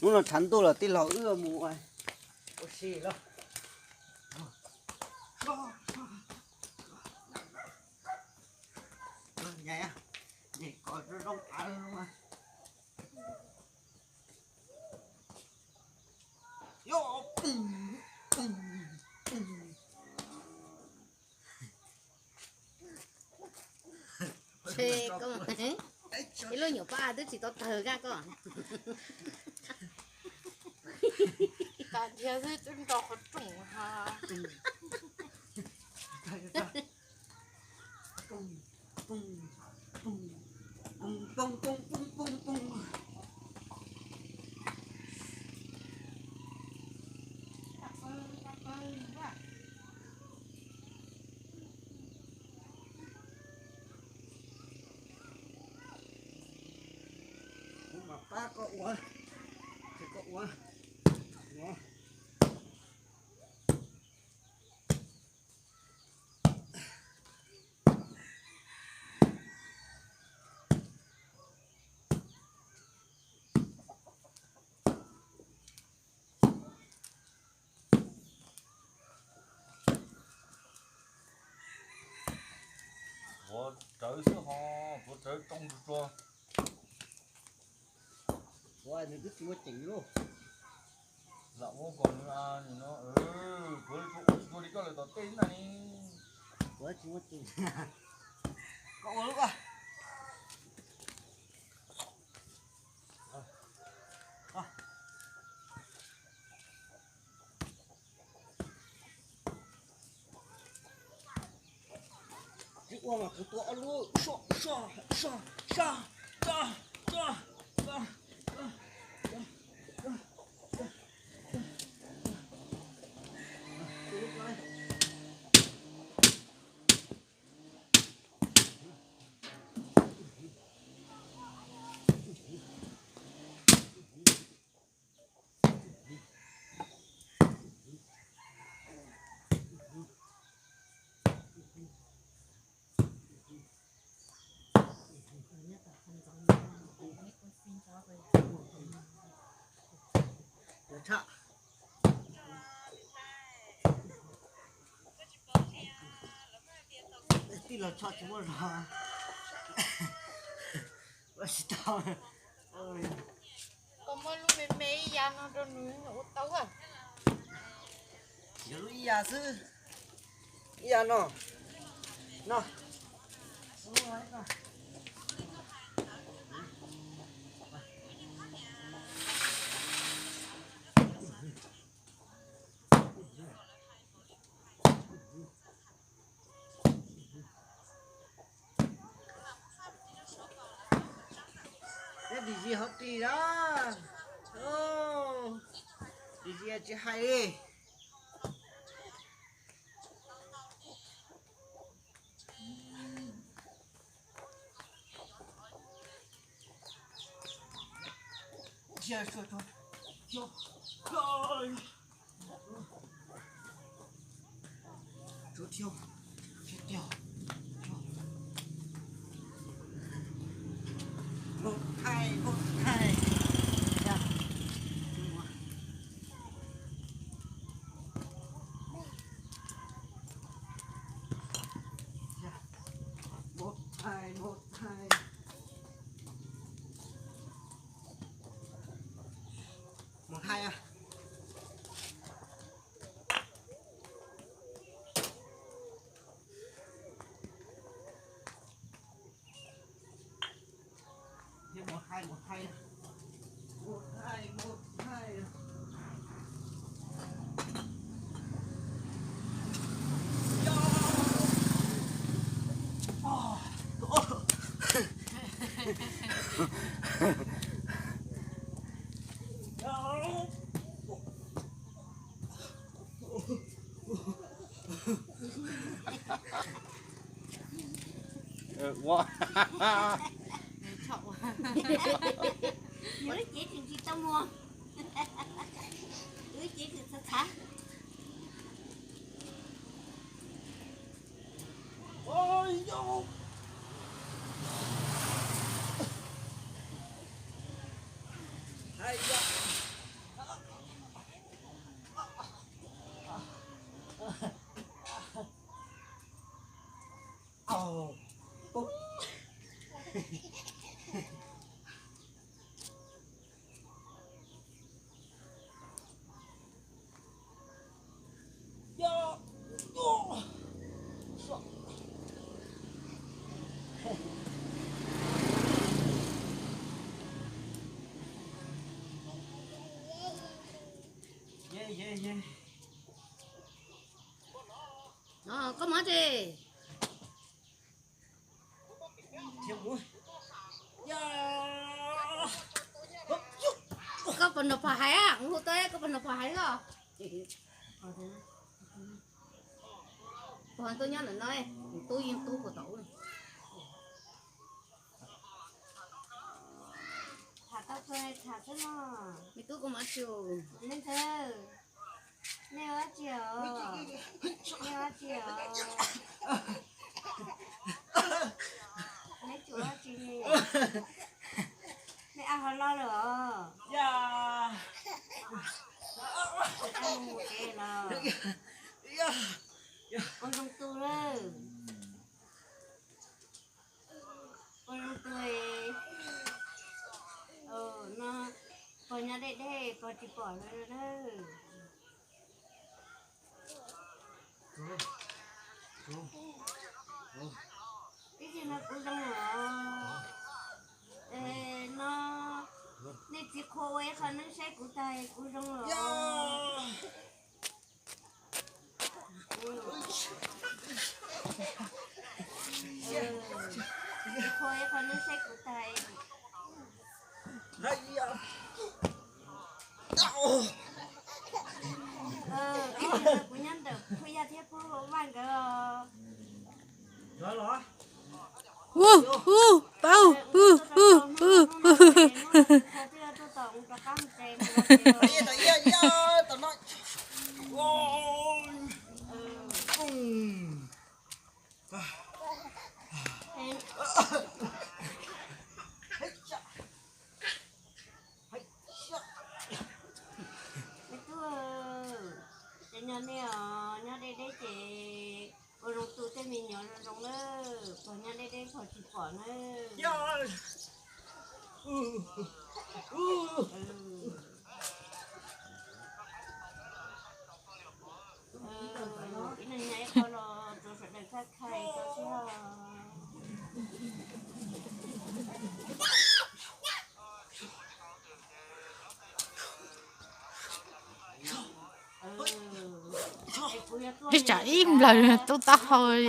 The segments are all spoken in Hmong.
Hnub no tshav ntuj los tij laug wb mus ua si lawm. Ib lub nyuam pab twb tsis tau tawg koj. Tas dhia xwb twb nto qhov rooj ha. Kuv mam pab koj ua, ces koj ua. Tuav rawv xwb ho, tuav rawv rooj tsuag tsuag. Ua nws twb tsis muaj ceem lauj. Lam ua kom nws, nws no, kuv ua tsis tau li koj lawv tom tej na ni. Kuv tsis muaj ceem. Koj ua lub a. Tsis ua mas kuv tua ob lub soj soj soj soj soj soj. Tij laug Tsho tsis muaj zog. Ua tsis tau. Koj muab lub me me ib yav no rau nws ua tau. Yuav lub ib yav xwb. Ib yav no. No. Peb dim zis hauv ris na. Dim zis tsis hais li. Một hai, một hai. Một hai, một hai. Một hai à. Thêm một hai, một hai. Một hai, một hai. Ua. Nws lub cev tseem tsis tau muag. Nws lub cev tseem txhav txhav. Ua yau. Hais yau. Koj muab tsi. Koj puas nrog pog hais, kuv hu tau, koj puas nrog pog hais los? Pog tuaj nyob ntawm no, tub yeej tub puas tau. Tham tau kawg tham xwb no. Me tub koj muab tsi. Nej ntxawg, nej ua dab tsi os? Nej ua dab tsi os? Nej tsuas ua dab tsi ne? Nej ab ho loj lawm os. Ab mus mus tsev los. Ua zoo tu lawm. Ua zoo tu. No pog nyob deb deb pog tsis pom lawm na. Ib txhia no kuv zoo os. No nej txiv qhua ua ib qho neeb saib kuv tag kuv zoo os. Txiv qhua ib qho neeb saib kuv tag. Kuv nyob ntawm Phuj Yaj thiab Phuj Vaj nkawd. Ub, ub, pab, ub, ub, ub. Me tub, ces nyob nej os, nyob deb deb ces ua zoo tu tej me nyuam zoo zoo na, pog nyob deb deb pog tsis pom na. Ib leeg nyob ib qho los rau sawv daws txhawb khai tso siab. Ib tsam ib nplawg tub taub hau li.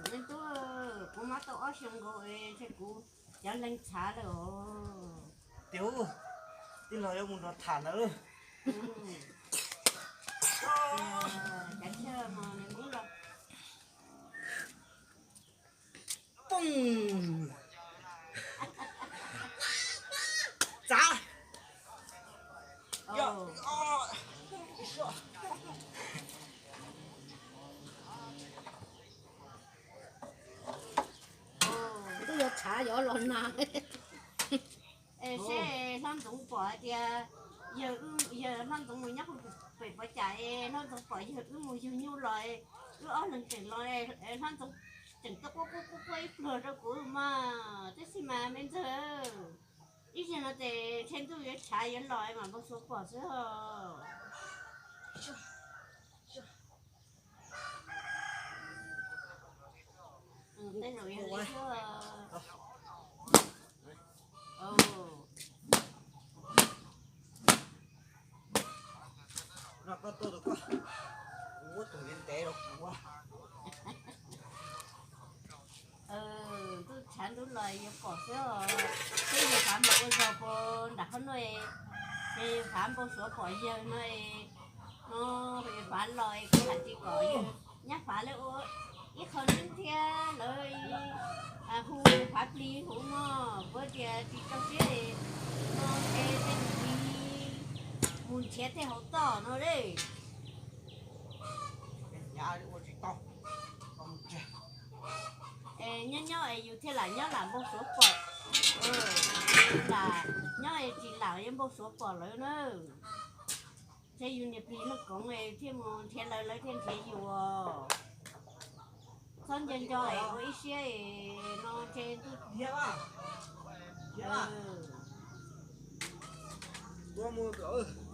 Leej tub, kuv mob tau ob xyoo nkaus es ntshe kuv cov leeg tshav lawm os. Tiag, tij laug yuav mus nrog tham ntawd. Cov chaw mas nws muab los poob txav. Twb yuav tshav yuav los nag. Seb Hlob Ntxoov pom hais tias yawg, yawg Hlob Ntxoov mus nyob pem pov cas es Hlob Ntxoov pom yawg wb mus yug nyuj los, wb ob leeg tseem los, Hlob Ntxoov tseem tuaj quaj quaj quaj quaj ib pluag rau kuv mas. Tab sis mas me ntxawg, ib zaug no ces ntshe ntuj yuav tshav yuav los mam npau suav pom xwb os. Tej zaum yog li xwb. Koj tuaj, kuv muab tus ntev ntev rau kuv. Ntuj tshav ntuj los yuav pom xwb os. Peb yawg Fav mus ua zog puag nram qhov no, ces Fav npau suav pom yawg no, no Fav los es kuv hais tias kom yawg nyab Fav lawv ua ib qho neeb thiab lawv hu Fav plig huv mog, kuv tias tsis tso siab no es tej mus plig mus nrhiav tej hauv toj no lawm. Nyob nyob es yus thiaj lam nyob lam npau suav pom, lam nyob es tsis lam yuav npau suav pom lawv na. Ntshe yus niam plig looj koov es thiaj mus nrhiav lawv, lawv thiaj nrhiav yus. Txhob nco nco es ua ib siab es no ntshe ntuj Tuab muab kom